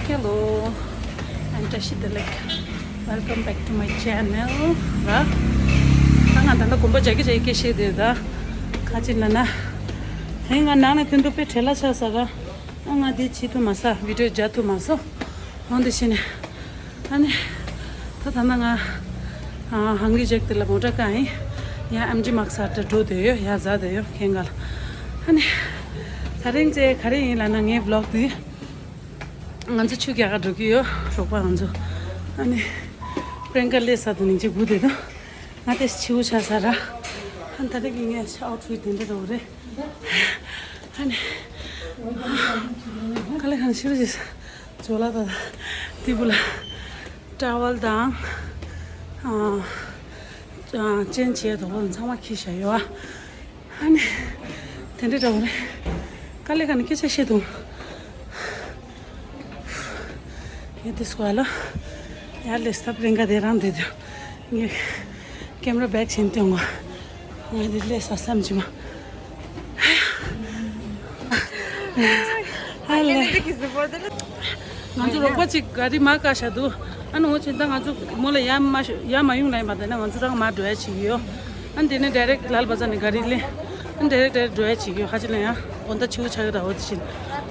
Hello, I'm Tashidalek. Welcome back to my channel. Tangan tanda kumba jagi jagi she de da. Kachina na. Henga nana tundu pe thela cha sara. Anga di chitu masa video jatu maso. Onde shine. Ani ta tanda nga hungry jack tela mota kai. Ya MG Maxa ta do de yo ya za de yo kengal. Ani saring je khari lana nge vlog di. Nganzu Chukeela dogiyo ropa nganzu ani prank le sa duni je gude do ngate chiu cha sara antare ginge outfit dinde do re ani kale khan shiru je chola da tibula towel dang chen che do won chama ki sha yo ani dinde do re kale khan ki che she do this squalo yaar le sta prenga de ram de do ye camera bag sente honga ye de le sa samjima halle nganju ropa chi gari ma ka sha do anu ho chinta nganju mole yam ayung lai ma da na nganju rang ma do chi yo an de ne direct lal bazar ne gari le an direct do chi yo ha chile ya on da chu cha da ho chin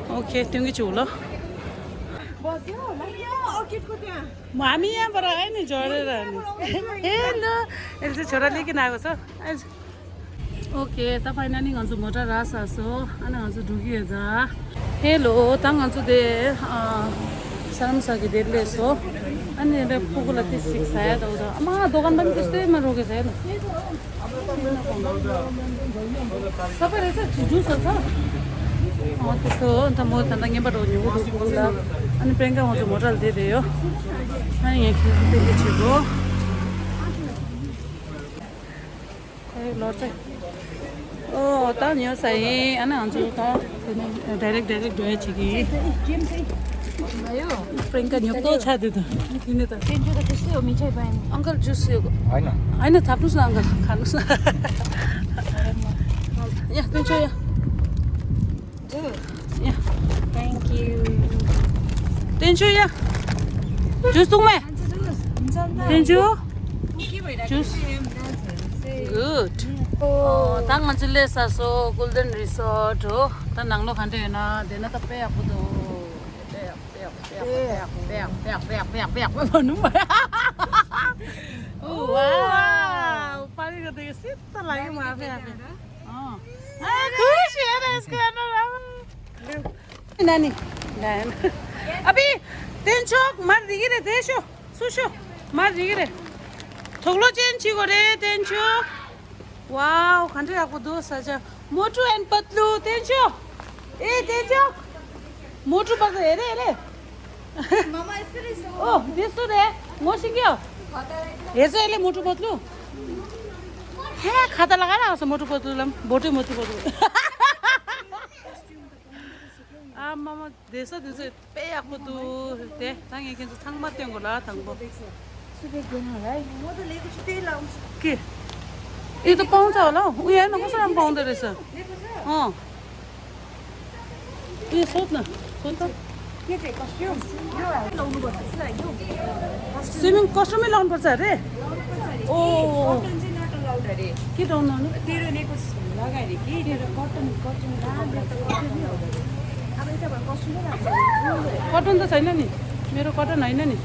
okay tingi chulo Mami यहाँ पर आए नि जोडेर नि hello यसले छोरा लिकिन आएको छ okay त फाइनली गन्जु मोटा रासासो अनि गन्जु ढुकिए दा हेलो त गन्जु दे साम सके देले सो अनि ले पुगुला ति सिक्साया दउदा अमा दोकान पनि त्यस्तै मा रोके छ हेर्नु सबै रहेछ जुस छ त्यस्तो अन्त म त यहाँबाट हुने हो पुगुला अनि प्रियङ्का म चाहिँ मोटल दिइदियो अनि यहाँ खिच्दै छिटो लड्छ ओ त नि सही अनि हुन्छ त डाइरेक्ट गए छि कि प्रियङ्का नि कस्तो छ दिदो किन त टेन्जो त त्यस्तै हो मिठाई पाएन अङ्कल जुस हैन थाप्नुस् न अङ्कल खानुस् न यहाँ टेन्जो यहाँ Thank you. टेन्जो यहाँ जुस दुमै टेन्जो juice good tangan chile sa so golden resort ho ta nanglo khante na dena ta pe apudo pe banu oh wow pari ga de sita lagi ma pe खुश है ना इसके अंदर नानी नान अभी टेंशो मार दिगी रे देशो सुशो मार दिगी रे थोगलो चेन ची करे टेंशो वाओ खंडे आपको दो सजा मोटू एंड पतलू टेंशो ए टेंशो मोटू पतलू हेरे हेरे Mama is ओ दिसो रे मोसिंग्यो हेर्छ यसले मोटू पतलू हे खाता लगाएर आउँछ मोटू पतलुलाई बोटे मोटू पतलु आमामा देशो पे आएको तु ते ताङ एकन थाङ मात्याङ होला थाङबो सुबेगन होला है म त लिएको छु त्यही लाउँछु के यो त पाउँछ होला उ हेर्न कसरी पाउँदो रहेछ ए सोध न सोध त के चाहिँ कस्ट्युम यो लाउनु पर्छ है यो स्विमिङ कस्ट्युमै लाउनु पर्छ अरे ओ कटन चाहिँ नट अलाउड अरे के लाउनु अनि तेरो नेको लगाएर कि तेरो कटन अब यता भएर कस्ट्युमै लाग्छ कटन त छैन नि मेरो कटन होइन नि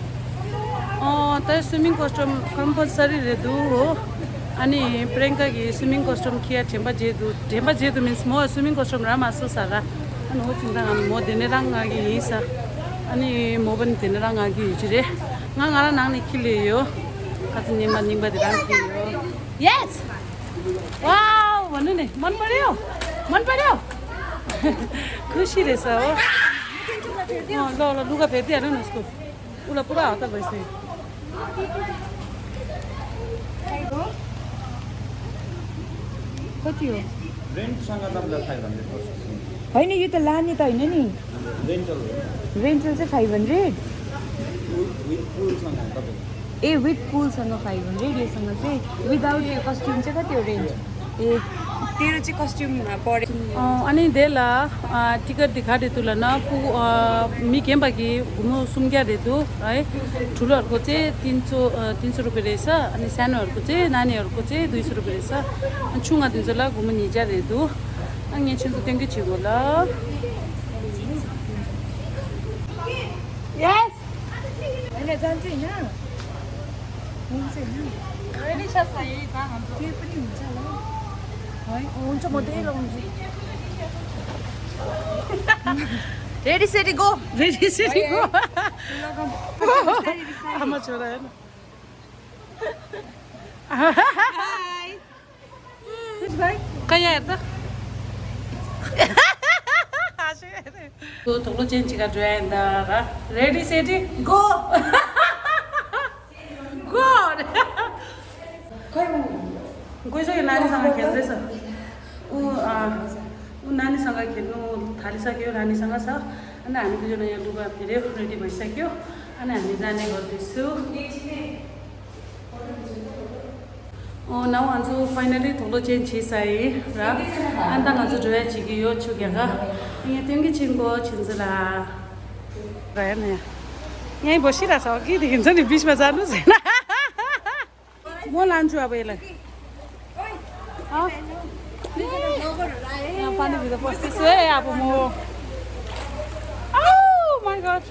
त स्विमिङ कस्ट्युम कंपल्सरी रेदु हो अनि प्रियङ्का की स्विमिङ कस्ट्युम किया ठेम्बा जेदु मिन्स म स्विमिङ कस्ट्युम राम आसु सारा अनि हो चिन्ता म देने रंगागी हिसा अनि म पनि देने रंगागी हिजरे ngara nang ni खिलियो कति निम्बा दिराम खिलियो यस वाउ भन्नु नि मन पर्यो खुसी रहेछ हो ल लुगा फेर्दिहाल्नु न उसको उसलाई पुरा हतार भइसक्यो कति हो रेन्टसँग तपाईलाई 500 पर्छ हैन यो त लाने त हैन नि रेन्टल चाहिँ 500 विथ पुलसँग तपाईको ए विथ पुलसँग 500 योसँग चाहिँ विदाउट यो कस्ट्युम चाहिँ कति हो रेन्ट ए तेरो चाहिँ कस्ट्युम परे अनि देला टिकट दिखा दे तुला न मी केम बाकी घुम्नु सुम्क्या दे तु है ठुलोहरूको चाहिँ 300 रुपियाँ रहेछ अनि सानोहरूको चाहिँ नानीहरूको चाहिँ 200 रुपियाँ रहेछ अनि छुङ्गा दिन्छ ल घुम्नु निजा दे तु अनि यहाँ चाहिँ त्यहाँकै छिगो ल यस होइन जान्छ होइन हुन्छ होइन रेडी छ सही ता हाम्रो त्यो पनि हुन्छ होला है हुन्छ म त्यही लगाउँछु रेडी सेडी गो रेडी सेडी गो आमा छोरा हेर्न कहाँ हेर त थोलो चेन्ज गर्छु र रेडी सेडी गो गो गइसक्यो नानीसँग खेल्दैछ ऊ नानीसँग खेल्नु थालिसक्यो नानीसँग छ अनि हामी दुईजना यहाँ लुगा फेऱ्यो रेडी भइसक्यो अनि हामी जाने गर्दैछु ನಾವು ಅಂಚು ಫೈನಲಿ ಥೋಲೋ ಚೇಂಜ್ ಚೀಸಾಯಿ ರ ಅಂತ ಅಂಚು ಜೊಯ ಚಿಗಿಯೋ ಚುಗ್ಯಾಗ यहाँ तिमी छिनको छिन्चुला हेर्न यहाँ यहीँ बसिरहेछ कि देखिन्छ नि बिचमा जानु छैन म लान्छु अब यसलाई पानीभित्र पस्दैछु है अब म माई गड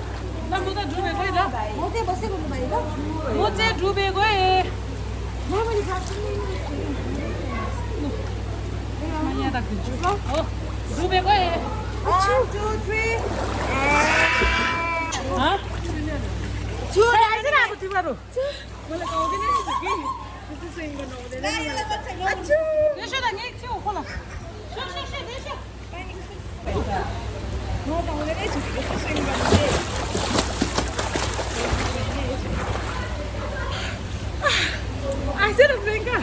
म त डुबेको है ल म चाहिँ डुबेको है यहाँ राखिदिन्छु ल हो डुबेको है अब तिमीहरू मलाई गाउँदैन यसो त यहीँ थियो खोला आइज न प्रियङ्का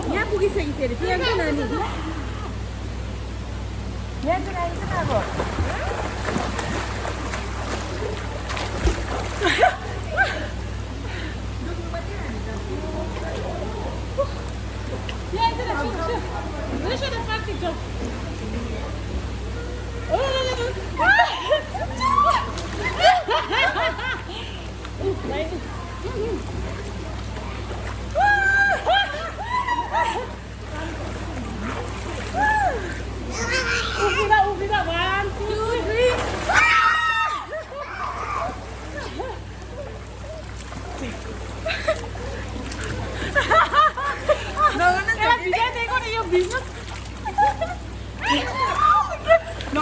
यहाँ पुगिसकेको थियो अरे प्रियङ्का नानी यहाँ चाहिँ नानी चाहिँ अब Ubida, 1, 2, 3. No,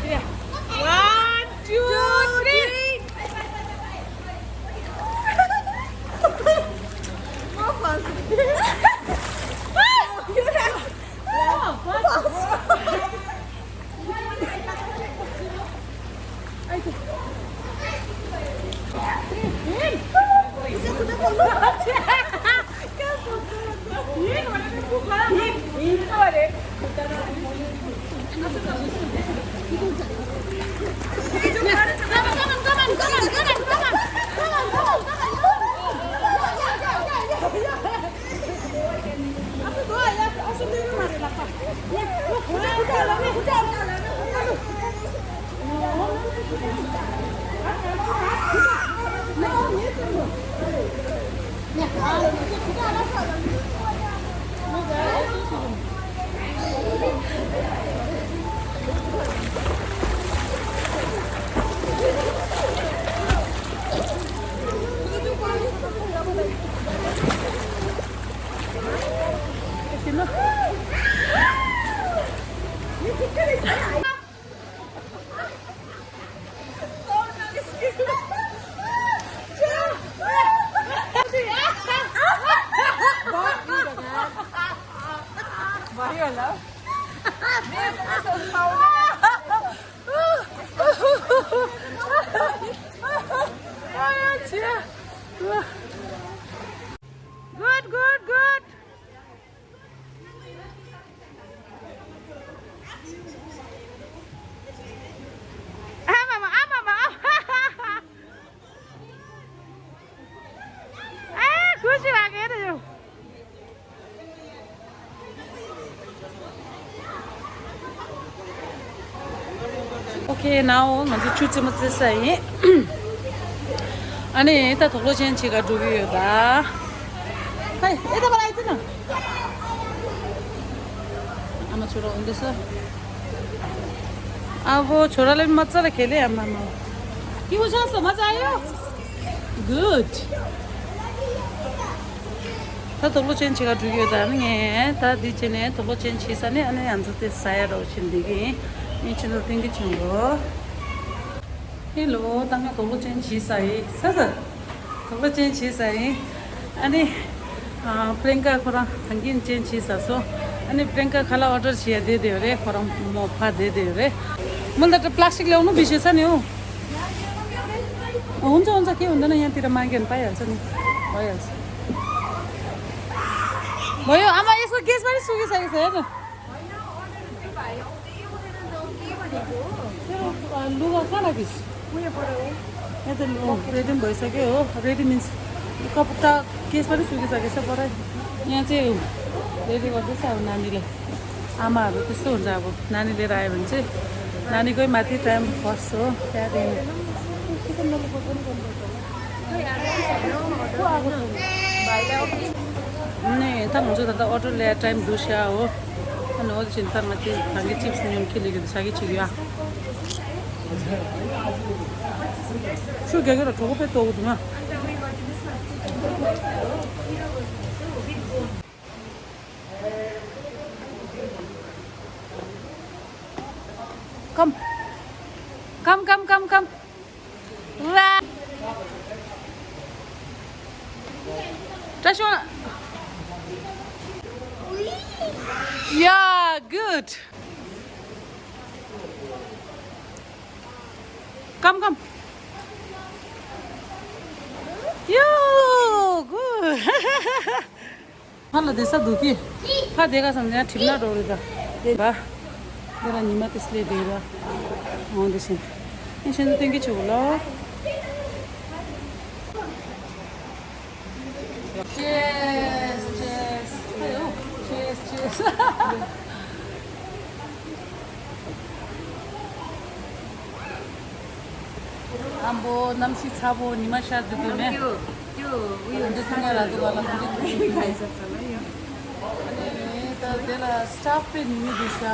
Yeah. 1, 2, 3. More fast. Good, good, good. Mama, mama. खुसी लाग्यो नि यो Okay, now 먼저 추첨을 했어요. 아니, 이따 돌로진 지가 두기다. 하이, 이따 봐라 있잖아. 아마 छोरा 온데서. अब छोराले पनि मजाले खेले आमामा. के हो छ मजा आयो? Good. 다 돌로진 지가 두기다. 네, 다 디체네 돌로진 치사네 안에 앉을 사야로 신디기. 이치도 땡기 친구. Hello, tanga 돌로진 치사이. 사자. 돌로진 치사이. 아니 प्रियंका खोरा थंगिन चेंज चिसासो अनि प्रियंका खाला अर्डर छिया दे दियो रे खोरा मोफा दे दियो रे मैले त प्लास्टिक ल्याउनु बिर्सेछ नि हो हुन्छ हुन्छ के हुँदैन यहाँतिर माग्यो भने पाइहाल्छ नि भइहाल्छ भयो आमा यसको ग्यास पनि सुकिसकेको छ हेर्नु लुगा कहाँ राखिस् यहाँ त रेडी पनि भइसक्यो हो रेडी मिन्स कपडा केस पनि सुकिसकेको छ पर यहाँ चाहिँ रेडी गर्दैछ अब नानीले आमाहरू त्यस्तो हुन्छ अब नानी लिएर आयो भने चाहिँ नानीकै माथि टाइम फर्स्ट हो त्यहाँदेखि यता हुन्छ दादा अर्डर ल्याएर टाइम दुस्या हो अनि अझै चिन्ता माथि हामीले चिप्स नियम के लेखेको छ कि छिग्यो सुकेको र ठोको pay तोगुमा Come. Right. Tasha. Yeah, good. Come. Yo, good. Hala desa duki. Ha dega samjha thilla dorida. Ba. Dera nima त्यसले दिएर आउँदैछ एकछिन त्यही छु ल cheers ambo namsi chabo nima sha dudune त्यो उयो जतिङराको वाला पनि खाइसक्छ ल यो त्यसलाई स्टाफ पे निमी दुस्या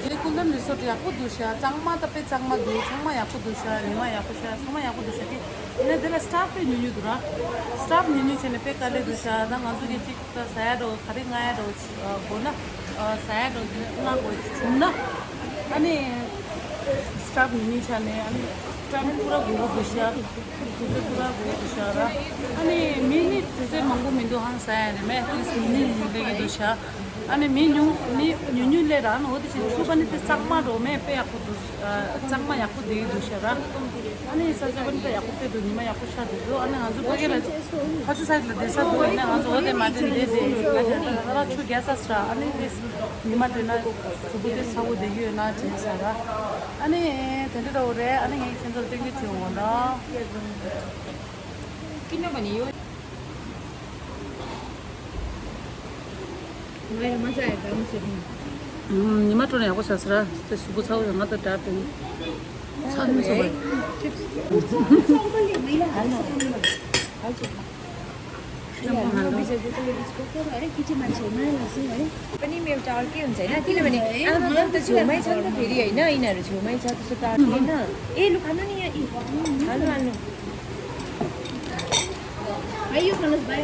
ये कुंदन रिसोर्ट याको दुस्या चांगमा तपे चांगमा दु चांगमा याको दुस्या निमा याको दुस्या चांगमा याको दुस्या कि इने त्यसलाई स्टाफ पे निमी दुरा स्टाफ निमी छने पे काले दुस्या दा मजुरी चिक त सायाडो खरि गायाडो भोना सायाडो उना को छुन्न अनि स्टाफ नहीं छाने अनि स्टाफ पूरा घुरो बसिया तुझे पूरा घुरो बसिया अनि मिनी तुझे मंगो मिंदो हां साया मैं इस मिनी लेके दोशा अनि मिन्यू ले रहा न होती चीज सुबह ने चकमा रो में पे आपको चकमा याको दे दोशा अनि सजबन पे याको पे दुनिया याको शाद दो अनि हजुर बगेला हजुर साइडले देशा दो हैन हजुर होते माथि देशे र छु ग्यास अस्रा अनि देश निमा देना सुबुते साउ देयो ना छिसारा अनि त्यसले रे अनि यही सेन्टर टेक्निक थियो होला किनभने यो मलाई मजा आयो हुन्छ नि निमा टोने याको ससरा ते सुबु साउ जमा त टाप छन् सबै मैला हाल्न हाल्छ पनि एउटा अर्कै हुन्छ होइन किनभने आमाहरू त छेउमै छ नि त फेरि होइन यिनीहरू छेउमै छ त्यसो काट्दैन ए लु खानु नि यहाँ हाल्नु हाल्नु आइयो खानुहोस् भाइ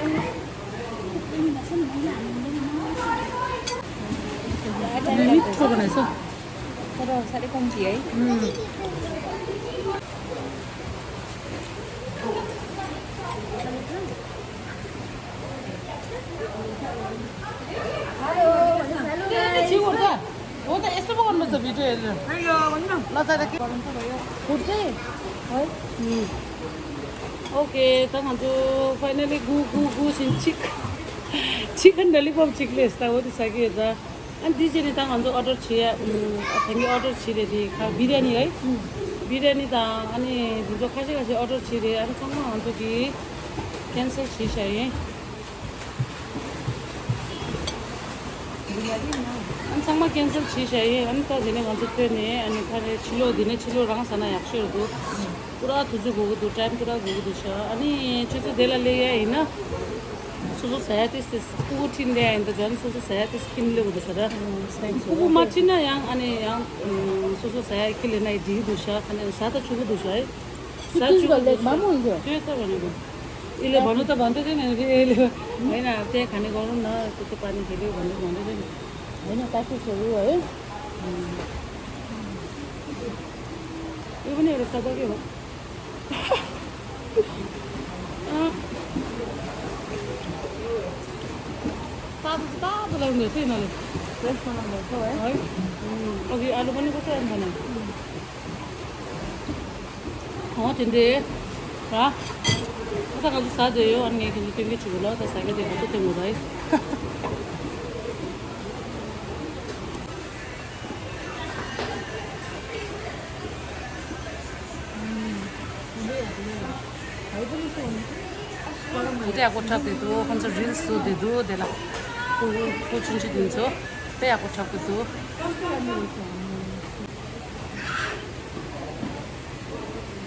मिठो बनाएछ तर साह्रै कम्ती है हो त यस्तो पो गर्नुपर्छ भिडियो हेरेर नचाहिँ के गर्नु त भयो फुड चाहिँ है ओके त भन्छ फाइनली गु चिकन ललिपप चिकले यस्ता हो त्यो कि यता अनि दिजेले त भन्छ अर्डर छिया थ्याङ्क अर्डर छिरे दि बिरयानी है बिरयानी त अनि जो खासै अर्डर छिरे अनि सँग भन्छ कि क्यान्सल छिस है अनि सँग क्यान्सल छिस है अनि त दिने भन्छ त्यो नि अनि खाने छिलो रङसँग याक्सहरू पुरा तुझु गएको टाइम पुरा गएको छ अनि चाहिँ देला ल्याए होइन सोचो saya tes putin dia itu jangan soso saya tes kinle udah sada. Aku macam na yang ane yang soso saya kinle naik di dusha, karena satu cukup dusha. Satu cukup mamu itu. Dia tu mana tu? Ile banu tu bantu je ni. Ile, mana dia kane korang na itu pani kiri bantu je. Mana tak sesuatu ya? Ini mana ada sada ke? तातो लाग्ने रहेछ यिनीहरूले fresh बनाउँदो रहेछ है अघि आलु पनि कसरी खाने तिमीले कता खालको साझ हो अनि तिमीले छु ल त सागे दिएको चाहिँ तिम्रो है Dia aku cap itu, konser reels tu itu, dia lah, tu cinci dinso, tapi aku cap itu.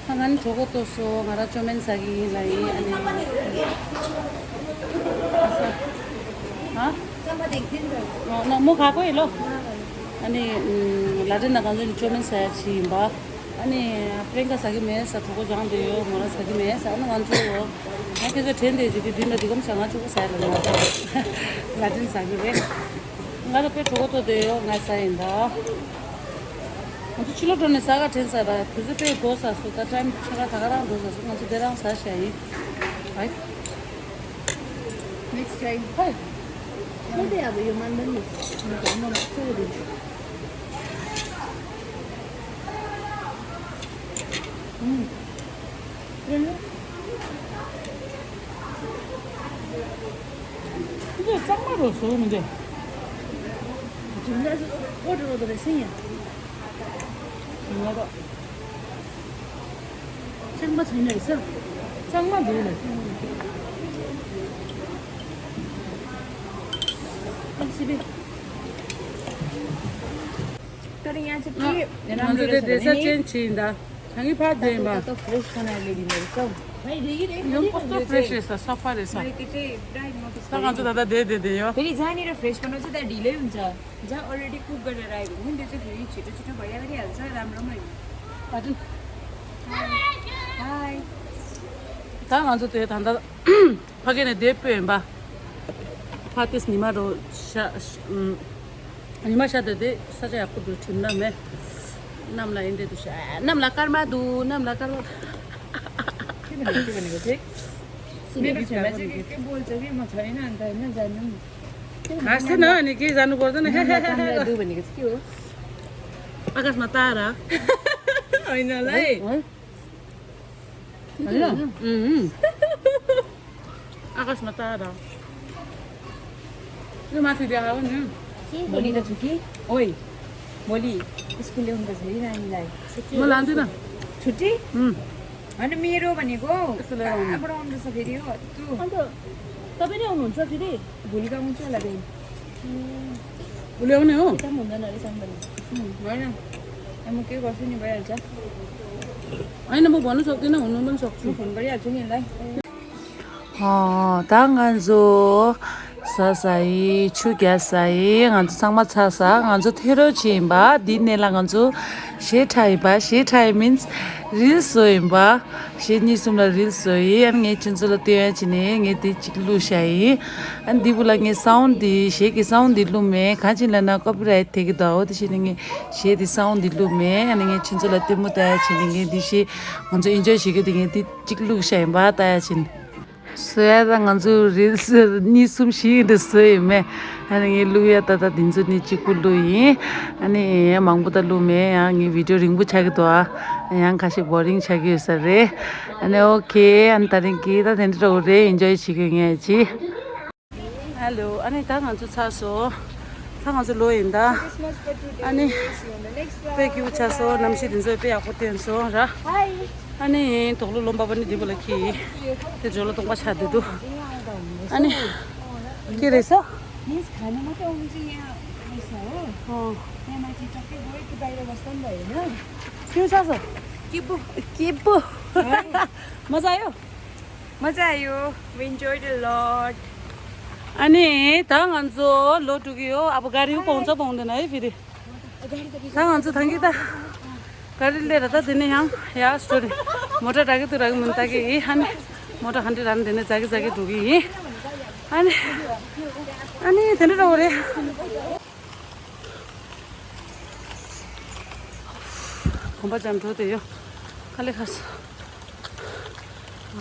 Hangan jogo tu so, mara cuman sagi lagi, ane. Hah? Sama dekin tu. No, mau kau ilo? Ane, lada nak kan cuman saya cimba. Ani Priyanka sagi mes, satu ko jangan deh, mora sagi mes, anu kan tu, aku tu train deh, jadi dinner digam sangat cukup saya lama. Latin sagi deh, nggak ada petrol tu deh, nggak saya indah. Untuk cilo tu nesaga train saya, tu tu pe dosa, so that time cakap tagaran dosa, so nanti derang saya sih, baik. Next time. Hai. Nanti apa yang mana ni? Macam mana tu deh. 이제 짱말로 없어 근데 지금 order 됐어요. 이거다 장마 전혀 있어. 짱말 넣으래 80. तर यहाँ चाहिँ के राम्रो रहेछ देशा change छिन्दा हामी पात देमा त फ्रेस बनाएर ल्याइदिनु रहेछ हौ भाइ देखिरहेको यो कस्तो फ्रेस रहेछ सफा रहेछ त्यो चाहिँ ड्राई नोटिस तँगा चाहिँ दादा दे यो फेरि जहाँनिर फ्रेस बनाउँछ त्यहाँ ढिलै हुन्छ जहाँ अलरेडी कुक गरेर आयो भने त्यो चाहिँ फेरि छिटो छिटो भइहालिहाल्छ राम्रो पनि पाटन हाई तँगा चाहिँ त्यो थान्दा फगेने देप्यो हेम्बा फातिस निमा शादे दे सजे आपको दो ठिन्ना में नामला हिँड्दै दुस नामला कर्मादु नामला कर्मा के भनेको चाहिँ मेरो छोरा चाहिँ के बोल्छ कि म छैन अन्त होइन जानु हाँस्थेन अनि के जानु पर्दैन दु भनेको चाहिँ के हो आकाशमा तारा होइन होला है आकाशमा तारा यो माथि देखाएको नि भोलि त छु कि ओइ भोलि स्कुल ल्याउनु त छ है नानीलाई म लान्दिनँ छुट्टी होइन मेरो भनेको कहाँबाट आउनु छ फेरि हो अन्त तपाईँ नै आउनुहुन्छ फेरि भोलि त आउँछु होला फेरि ल्याउने हो एकदम हुँदैन अरे सम्बन्ध भएन म के गर्छु नि भइहाल्छ होइन म भन्नु सक्दिनँ हुनु पनि सक्छु फोन गरिहाल्छु नि यसलाई 당간조 사사이 추갸사이 간조 상마차사 간조 테러치임바 딘네랑간조 셰타이바 셰타이 means 릴소임바 셰니숨라 릴소이 안게 진솔라 떼야치네 nge tiklushai an dibula nge sound di sheki sound di lume kajinlana copyright thegi dawo dishinge she di sound di lume an nge chinsola temuta chininge dishi ganjo enjoy shige dinge di tiklushai ba ta chin Soya nganzu reels ni sumshi de soy me ani luya tata dinzu ni chikului ani mangbuta lume ani video ring bu chagi to yang kashi boring chagi sare ani okay antaring ki ta den ro re enjoy chigenge ji hello ani ta nganzu chaso ta nganzu loinda ani pe ki uchaso namshi dinzo pe yakotenso ra 아니 돌로 롬바바니 디블라키 대절로 동바 차대도 아니 그래서 miss खानु मात्रै आउनु चाहिँ यहाँ ice हो यहाँ माथि टक्कै गयो कि बाहिर बस्दा पनि भएन के छ के पो मजा आयो मजा आयो we enjoyed a lot अनि थाङ हन्जो लोटुकियो अब गाडी पाउँछ पाउँदैन है फेरि थाङ हन्जो थाङ्की त गाडी लिएर त दिने यहाँ स्टोरी मोटर टाके तुराको मन ताके अनि मोटर खान्टी रान दिने जागी जागी ढुकी अनि अनि तेने रे खम्बा जाम थो त्यो खाली खास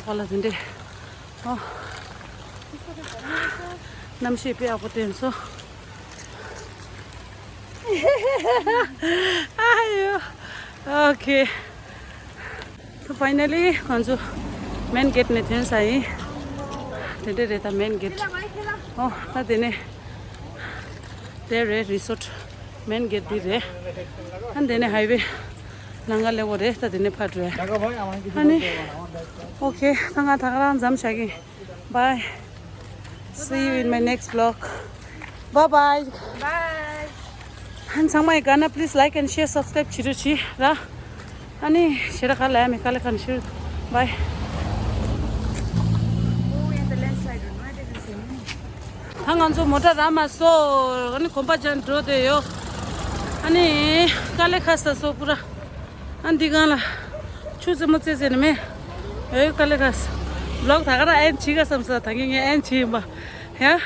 कला दिन्दे नामसी पे आको तेन्सो आयो Okay. So finally, kanju main gate ne then sai. Tede reta main gate. Oh, ta dene. There resort main gate di re. And dene highway. Nanga le wo re ta dene phat re. Ani. Okay, tanga thangran jam shagi. Bye. See you in my next vlog. Bye bye. Bye. And samai gana please like and share subscribe chiruchi ra ani shira khala me kale kan shir bye Oh यहाँ त landslide हुनु आँटेको छ नि hangan jo mota rama so ani khompa jan dro de yo ani kale khasta so pura an digala chuze mo cheze ne me e kale khas vlog thagara en chiga samsa thangi en chimba ya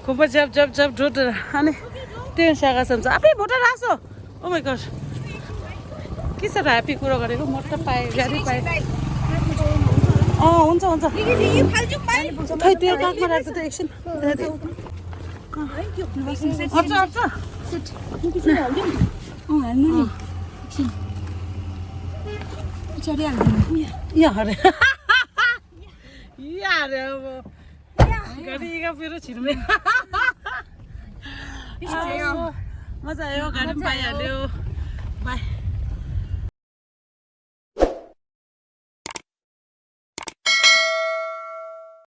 khompa jab dro de ani त्यो सागा सम्झ आफै motor रासो oh my god के छ happy कुरा गरेको motor पाए गाडी पाए हुन्छ हुन्छ खै त्यो काखमा राख्छ त एकछिन हट्छ हाल्नु नि एकछिन पछाडि हाल्नु यहाँ अरे यहाँ अरे अब गाडीका फेरि छिर्ने मजा आयो गाडी पनि पाइहाल्यो बाई